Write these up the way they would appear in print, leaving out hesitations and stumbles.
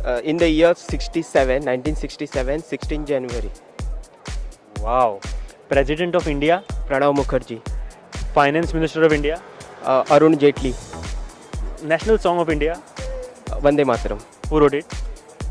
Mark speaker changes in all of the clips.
Speaker 1: In the year 67, 1967, 16 January.
Speaker 2: Wow. President of India?
Speaker 1: Pranab Mukherjee.
Speaker 2: Finance Minister of India?
Speaker 1: Arun Jaitley.
Speaker 2: National Song of India?
Speaker 1: Vande Mataram.
Speaker 2: Who wrote it?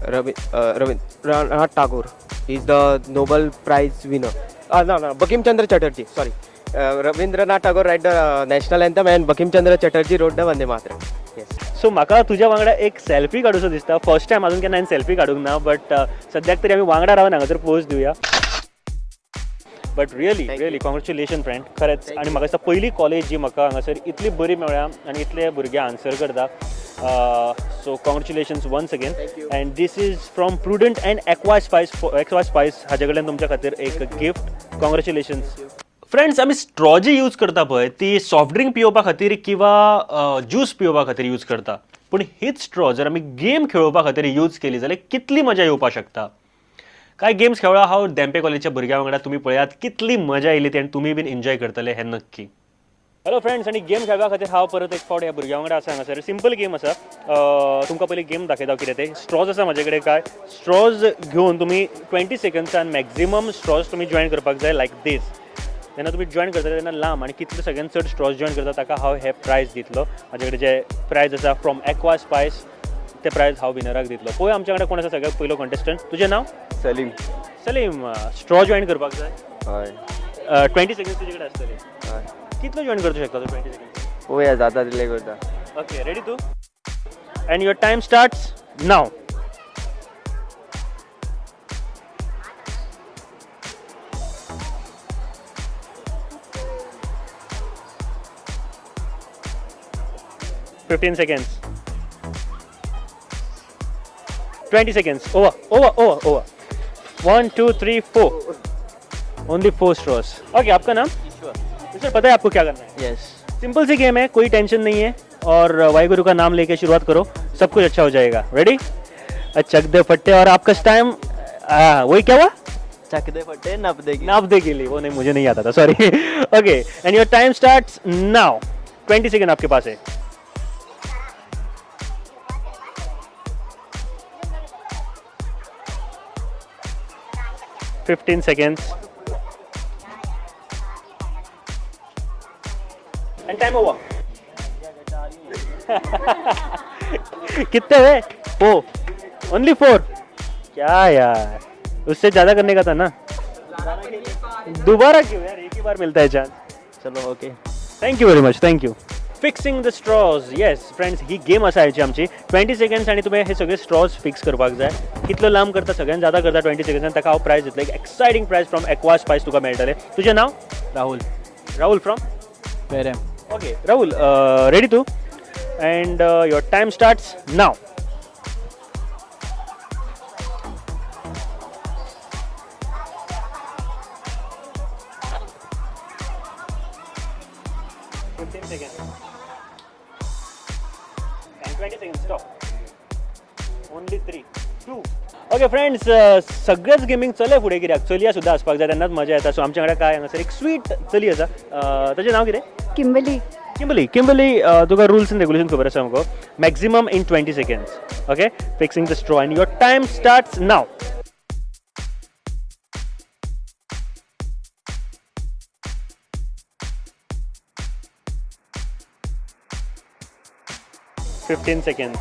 Speaker 1: Rabindranath Tagore. He is the Nobel Prize winner. No, Bankim Chandra Chatterjee, sorry. Rabindranath Tagore wrote the national anthem and Bankim Chandra Chatterjee wrote the Vande Mataram. Yes.
Speaker 2: So म्हाका तुज्या वांगडा एक selfie काडूसो दिसता. First time अजून केन्ना हांवें selfie काडूंक ना, बट सद्याक तरी आमी वांगडा रावन हांगासर पोज दिवया. But really really congratulation friend, खरेंच. आनी म्हाका दिसता पयली कॉलेज जी म्हाका हांगासर इतली बरी मेळ्ळ्या आनी इतले भुरगे आन्सर करता. So congratulations once again. And this is from Prudent and Aqua Spice. Aqua Spice हाजे कडल्यान तुमच्या खातीर एक गिफ्ट. Congratulations friends. आमी स्ट्रॉ जी यूज करता पळय ती सॉफ्ट ड्रिंक पिवपा खातीर किंवा ज्यूस पिवपा खातीर यूज करता, पूण हीच स्ट्रॉ जर आमी गेम खेळोवपा खातीर यूज केली जाल्यार कितली मजा येवपाक शकता. काय गेम्स खेळ्ळा हांव धेंपे कॉलेजच्या भुरग्यां वांगडा, तुमी पळयात कितली मजा येयली ती आनी तुमी बीन एन्जॉय करतले हें नक्की. हॅलो फ्रेंड्स, आनी गेम खेळपा खातीर हांव परत एक फावट ह्या भुरग्यां वांगडा आसा हांगासर. सिंपल गेम आसा, तुमकां पयलीं गेम दाखयता कितें तें. स्ट्रॉज आसा म्हजे कडेन. काय स्ट्रॉज घेवन तुमी 20 सेकंड्सान मॅक्झिमम स्ट्रॉज तुमी जॉयन करपाक जाय, लायक दीस. जेन्ना तुमी जॉयन करतले तेन्ना लांब आनी कितले सगळ्यान चड स्ट्रॉज जॉयन करता ताका हांव हे प्रायज दितलो. म्हाजे कडेन जे प्रायज आसा फ्रॉम एक्वा स्पायस, ते प्रायज हांव विनराक दितलो. पळोवया आमच्या कडेन कोण आसा सगळ्यात पयलो कंटेस्टंट. तुजें नांव?
Speaker 3: सलीम.
Speaker 2: सलीम, स्ट्रॉ जॉयन करपाक जाय.
Speaker 3: हय.
Speaker 2: 20 सेकंड्स तुजे कडेन आसतले.
Speaker 3: हय.
Speaker 2: कितलो जॉयन करतू शकता तूं 20 सेकंड्स?
Speaker 3: पळोवया जाता तितले करता.
Speaker 2: ओके, रेडी तूं? And your time starts now. 15 seconds. 20 seconds. Over, over, over, over. 1, 2, 3, 4. Only 4 straws. Okay, आपका नाम? ईश्वर. पता है आपको क्या करना है?
Speaker 3: यस.
Speaker 2: सिंपल सी गेम है, कोई टेंशन नहीं है, और वाहिगुरु का नाम लेके शुरुआत करो, सब कुछ अच्छा हो जाएगा. रेडी? चक दे फट्टे. और आपका टाइम वही क्या हुआ?
Speaker 3: चक दे फट्टे नप देगी.
Speaker 2: नप देगी ली, वो नहीं मुझे नहीं आता था, sorry. Okay, and your time starts now. 20 second आपके pass Hai. 15 seconds. And time over. कितने हुए? 4. Only 4. क्या यार, उससे ज़्यादा करने का था ना. दोबारा क्यों यार, एक ही बार मिलता है चांस.
Speaker 3: चलो okay,
Speaker 2: thank you very much, thank you. Fixing the straws. Yes friends, he game आसा आयची आमची. 20 सेकंड्स आनी तुवें हे सगळे स्ट्रॉज फिक्स करपाक जाय. कितलो लांब करता सगळ्यान जादा करता 20 सेकंड्सान ताका हांव प्रायज दितलो. एक exciting prize from Aqua Spice तुका मेळटलें. तुजें नांव?
Speaker 3: Rahul.
Speaker 2: Rahul from
Speaker 3: Verem.
Speaker 2: Okay Rahul, ready तूं? And your time starts now. 15 seconds. And 20 seconds, stop. Only 3, 2. Okay friends, सगळेच गेमींग चले फुडें कित्याक चलया सुद्दां आसपाक जाय, तेन्नाच मजा येता. सो आमच्या वांगडा काय हांगासर एक स्वीट चली आसा, ताचें नांव कितें?
Speaker 4: किंबली.
Speaker 2: किंबली. किंबली, तुका रुल्स एंड रेगुलेशन खबर आसा मुगो? Maximum in 20 seconds. Okay, fixing the straw and your time starts now. 15 seconds.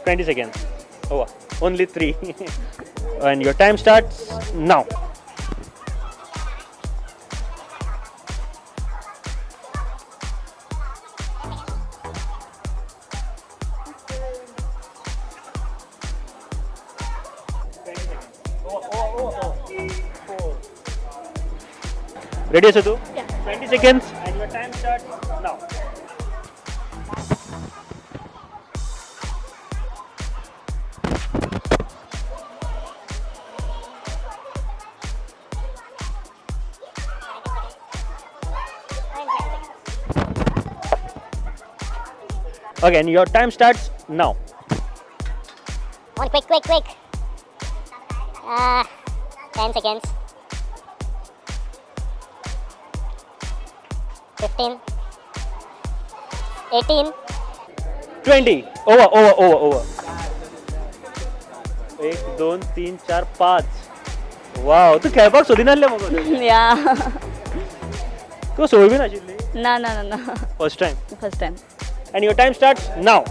Speaker 2: 20 seconds. Over. Only 3. And your time starts now. Ready, Satu?
Speaker 4: Yeah.
Speaker 2: 20 seconds and your time starts now. Okay, and your time starts now.
Speaker 5: One, quick, quick, quick. 10 seconds. 15. 18.
Speaker 2: 20. Over over over over. 1 2 3 4 5. Wow, तूं खेळपाक सोदिनासलें मगो.
Speaker 4: या.
Speaker 2: तुका संवय बी नाशिल्ली?
Speaker 4: ना ना ना.
Speaker 2: First time.
Speaker 4: First time.
Speaker 2: And your time starts now.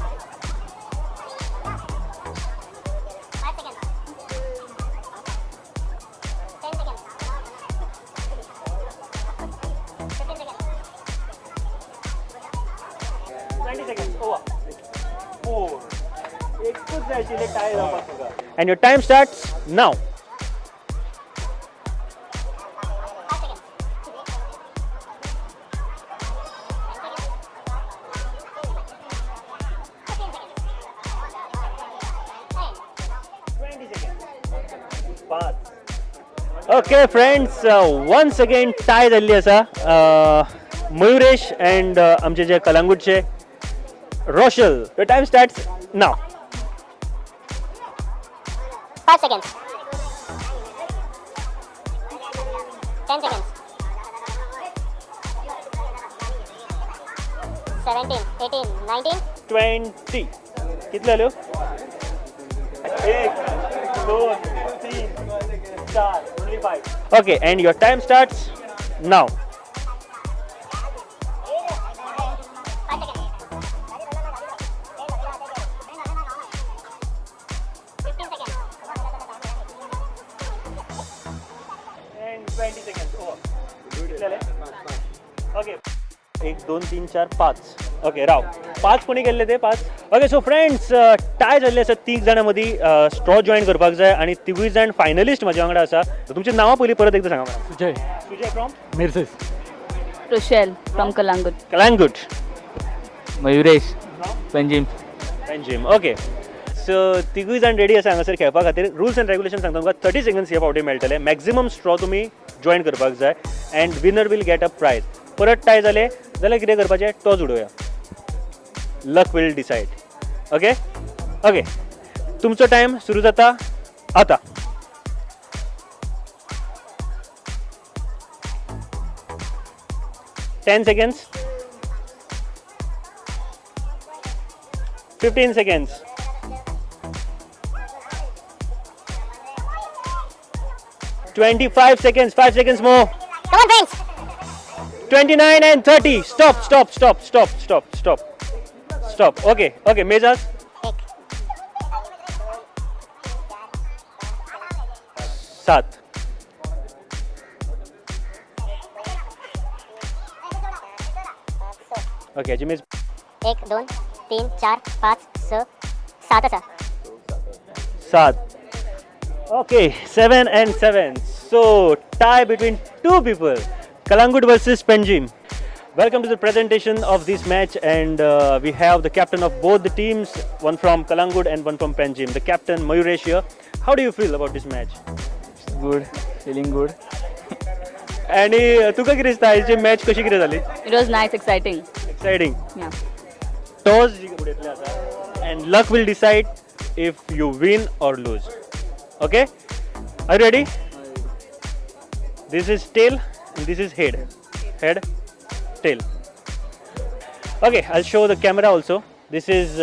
Speaker 5: 5 seconds. 10 seconds. 15 seconds.
Speaker 2: 20 seconds. Over. 4. एकूच जाय आशिल्लें टाय जावपाक तुका. And your time starts now.
Speaker 5: 5 seconds. 10 seconds. 15 seconds. 9.
Speaker 2: 20 seconds. 5. Okay friends, once again tie जाल्ली आसा. मयुरेश अँड आमचे जे कलांगूटचे Roshal. Your time starts now.
Speaker 5: 5 seconds. 10 seconds. 17, 18, 19.
Speaker 2: 20. कितले जाल्यो? 1 2 3 4. Only 5. Okay, and your time starts now.
Speaker 5: 5 seconds. 15 seconds.
Speaker 2: And 20 seconds. Over. कितले जाले? Okay. 1 2 3 4 5. Okay, राव. 5 कोणी केल्ले ते? 5. ओके, सो फ्रेंड्स, टाय जाल्ले आसा. 3 जाणां मदीं स्ट्रॉ जॉयन करपाक जाय आनी तिगूय जाण फायनलिस्ट म्हज्या वांगडा आसा. तुमची नांवां पयलीं परत एकदां सांगा म्हाका.
Speaker 6: Sujay.
Speaker 2: Sujay from?
Speaker 6: Mirces.
Speaker 4: Rochelle from Calangute.
Speaker 2: Calangute.
Speaker 3: Mayuresh Panjim.
Speaker 2: Panjim. Okay, so तिगूय जाण रेडी आसा हांगासर खेळपा खातीर. रुल्स एंड रेगुलेशन सांगता तुमकां. 30 सेकंड्स हे फावटी मेळटले. मॅक्झिमम स्ट्रॉ तुमी जॉयन करपाक जाय and winner will get a prize. परत टाय जाले जाल्यार कितें करपाचें? टॉस उडोवया. Luck will decide. Okay okay, तुमचो टायम सुरू जाता आतां. 10 seconds. 15 seconds. 25 seconds. 5 seconds more.
Speaker 5: Come on, friends.
Speaker 2: 29 and 30. Stop, stop, stop, stop, stop, stop, stop. Okay, okay. Measures.
Speaker 5: 1.
Speaker 2: 7. Okay, Jimmy's.
Speaker 5: 1 2 3 4 5 6 7 आसा.
Speaker 2: 7. Okay, 7 and 7. So tie between 2 people. Calangute versus Panjim. Welcome to the presentation of this match, and we have the captain of both the teams, one from Calangute and one from Panjim. The captain Mayuresh here. How do you feel about this match?
Speaker 3: It's good, feeling good.
Speaker 2: आणि तुका कितें दिसता आयची match कशी कितें जाली?
Speaker 4: It was nice, exciting.
Speaker 2: Exciting.
Speaker 4: Yeah.
Speaker 2: Toss उडयतले आतां and luck will decide if you win or lose. Okay, are ready? This is tail and this is head. Head, tail. Okay, I'll show the camera also. This is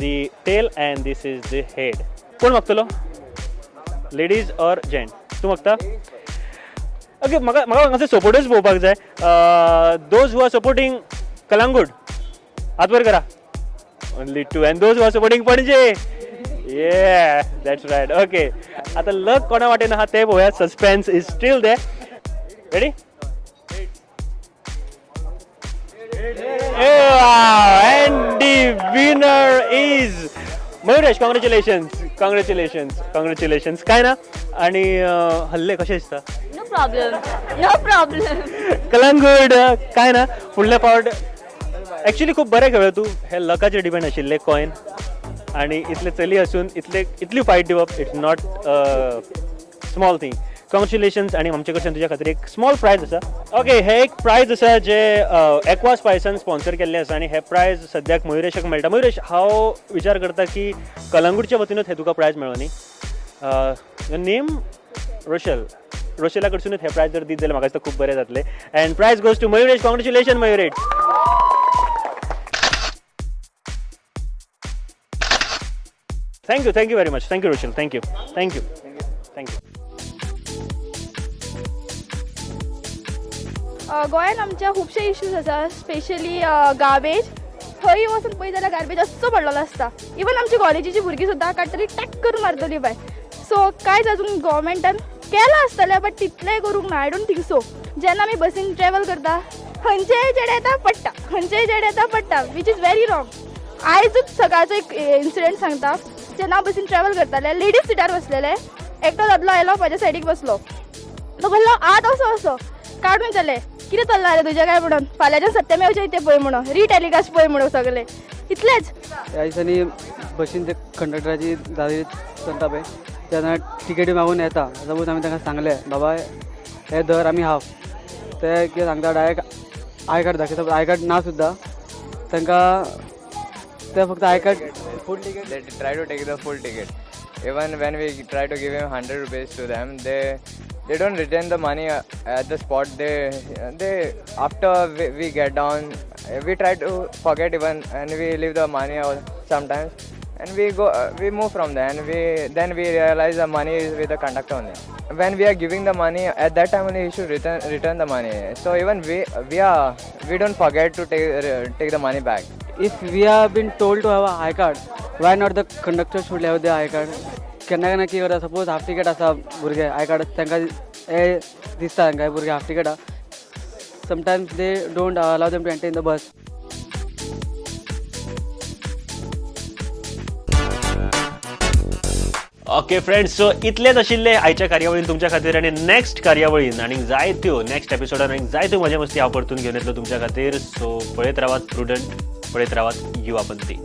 Speaker 2: the tail and this is the head. कोण मागतलो? Ladies or gent? तूं मागता? Okay, म्हाका म्हाका हांगासर सपोर्टूच पळोवपाक जाय. Those who are supporting Calangute, हात वर करा. Only 2. And those who are supporting Panaji, yeah, that's right. Okay, आतां लक कोणा वाटेन आहा तें पळोवया. Suspense is still there. Ready? And the winner is Mayuresh. Congratulations, congratulations, congratulations. काय ना आणि हल्ले कशें दिसता?
Speaker 4: No problem. No problem.
Speaker 2: Calangute काय ना फुडले फावट एक्चुअली खूब बरें खेळ्ळो तूं. हे लकाचेर डिपेंड आशिल्ले कॉयन आनी इतले चली आसून इतले इतली फायट दिवप, it's not small thing. Congratulations. आनी आमचे कडच्यान तुज्या खातीर एक स्मॉल प्रायज आसा. ओके, हे एक प्रायज आसा जे एक्वा स्पायसान स्पॉन्सर केल्लें आसा आनी हे प्रायज सद्याक मयुरेशाक मेळटा. मयुरेश, हांव विचार करता की कलंगूटच्या वतीनूच हें तुका प्रायज मेळ्ळो न्ही? Your name Rochelle. रोशेला कडसूनच हे प्रायज जर दीत जाल्यार म्हाका दिसता खूब बरें जातलें. And prize goes to Mayuresh. Congratulation Mayuresh. Thank you, thank you very much. Thank you, Rochelle. Thank you, thank you, thank you.
Speaker 6: गोंयान आमच्या खुबशे इश्यूज आसा, स्पेशली गार्बेज. खंय वचून पळयत जाल्यार गार्बेज असो पडलेलो आसता. इवन आमची कॉलेजीची भुरगीं सुद्दां काडटली, टॅक करून मारतली बाय. सो कांयच अजून गोवोरमेंटान केलां आसतलें, बट तितलेंय करूंक ना, I don't think so. जेन्ना आमी बसीन ट्रॅवल करता, खंयचेय चेडे येता पडटा, खंयचेय चेडे येता पडटा, which is very wrong. आयजूच सकाळचो एक इन्सिडंट सांगता. जेन्ना हांव बसीन ट्रॅवल करतालें, लेडीज सिटार बसलेले, एकटो दादलो आयलो, म्हाज्या सायडीक बसलो. तो म्हणलो आत असो असो काडून चले, कितें चल्लां रे तुजें काय म्हणून. फाल्यांच्यान सत्यमेव जयते पळय म्हणून, रिटेलिकास्ट पळय म्हणून, सगळे इतलेच.
Speaker 7: ह्या दिसांनी बशीन ते कंडक्टराची दादागिरी चलता पळय, तेन्ना टिकेटी मागून येता. सपोज आमी तांकां सांगलें, बाबा हे धर, आमी हाफ, ते कितें सांगता, डायरेक्ट I card दाखयता. I card ना सुद्दां तांकां, ते फक्त I card full ticket.
Speaker 8: They try to take the full ticket. Even when we try to give him 100 rupees to them, they don't return the money at the spot. They after we get down, we try to forget even and we leave the money out sometimes, and we go we move from there, and we then we realize the money is with the conductor only. When we are giving the money, at that time only he should return the money. So even we don't forget to take the money back.
Speaker 7: If we have been told to have a I card, why not the conductor should have the I card? केन्ना केन्ना कितें करता, suppose half ticket आसा भुरगे, I card तांकां हे दिसता, तांकां हे भुरगे हाफ टिकेट आहा, sometimes they don't allow them to enter in the bus.
Speaker 2: Okay friends, so इतलेच आशिल्ले आयच्या कार्यावळीन तुमच्या खातीर आनी नेक्स्ट कार्यावळीन आनी जायत्यो, नेक्स्ट एपिसोडान आनी जायत्यो मजा मस्ती हांव परतून घेवन येतलो तुमच्या खातीर. सो पळयत रावात प्रुडंट, पळयत रावात युवा पंथी.